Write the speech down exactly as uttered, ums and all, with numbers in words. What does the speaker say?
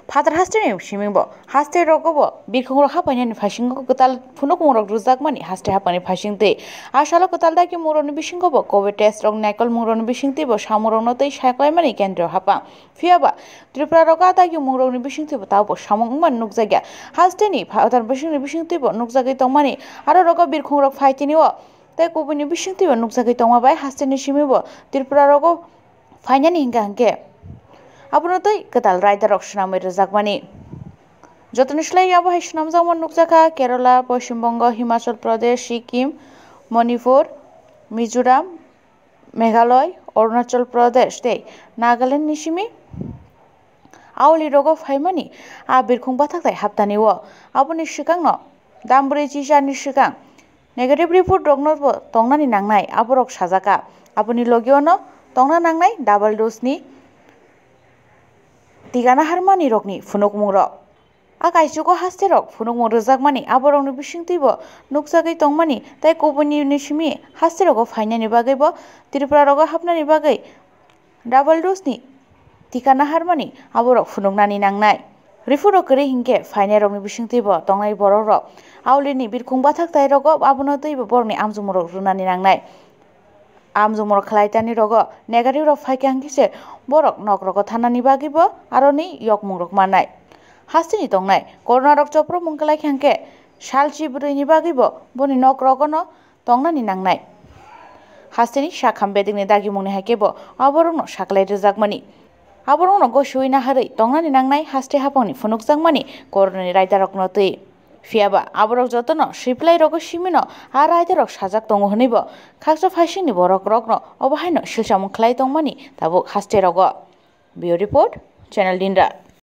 Phatar hasteni simingbo haste rogobo birkhungrok haphainani phasingo kwtal phunukmungrok rwjakmani haste haphangni phasingtwi. A salo kwtal dagimungrokni bisingobo covid test rok, naikolmungrokni bisingtwibo samungrokno twi saklaimani kendro haphang. Phiyaba Tripura rogo a dagimungrokni bisingtwibo tabukbo samung wngmani nukjakya. Hasteni phatar bisingni bisingtwibo nukjagwi tongmani aro rogo birkhungrok phai tini o tei kubuini bisingtwibo nukjagwi tongma bai hasteni simibo Tripura rogo phainani hingka hingke abono twi kwtal raidarok swnamwi rwjakmani. Jotoni slai abo hai swnamjakma nukjakha Kerala, Poschim Bongo, Himachal Pradesh, Sikkim, Manipur, Mizoram, Meghalaya, Arunachal Pradesh tei Nagaland ni simi auli rogo phaimani a birkhung bathaktai haptani o. Aboni swkangno dambri chichani swkang negative report rokno bo tongnani nangnai aborok sajaka. Aboni logiono tongna nangnai double dose ni tika naharmani rokni phunukmungrok. A kaichugo haste rok phunukmung rwjakmani aborokni bisingtwibo nukjagwi tongmani tei kubuini simi haste rogo phainani bagwibo Tripura rogo hapnani bagwi double dose ni tika naharmani aborok phunuknani nangnai. Report rok kwrwi hinkhe phainairokni bisingtwibo tongnai borokrok aulini birkhung bathaktai rogo abono twibo borokni amchomorok rwnani nangnai. Amchomorok khlaitani rogo negative rok phaikha hinkhe se borok nok rogo thanani bagwibo aroni yokmungrok mannai. Hasteni tongnai corona rok chopropmung kwlaikha hinkhe salchi bwrwini bagwibo boni nok rogono tongnani nangnai. Hasteni sakham bedekni dagimungni hai khe bo aborokno saklai rwjakmani. Aborokno gosiwi naharwi tongnani nangnai haste haphangni phunukjakmani coronani raidarokno twi. Phiyaba aborok jotono siplai rogo simino a raidarok sajak tongo hwnwibo khaksa phaisingni borokrokno obo haino silsamung khlai tongmani tabuk haste rogo. Bureau Report, Channel Dinra.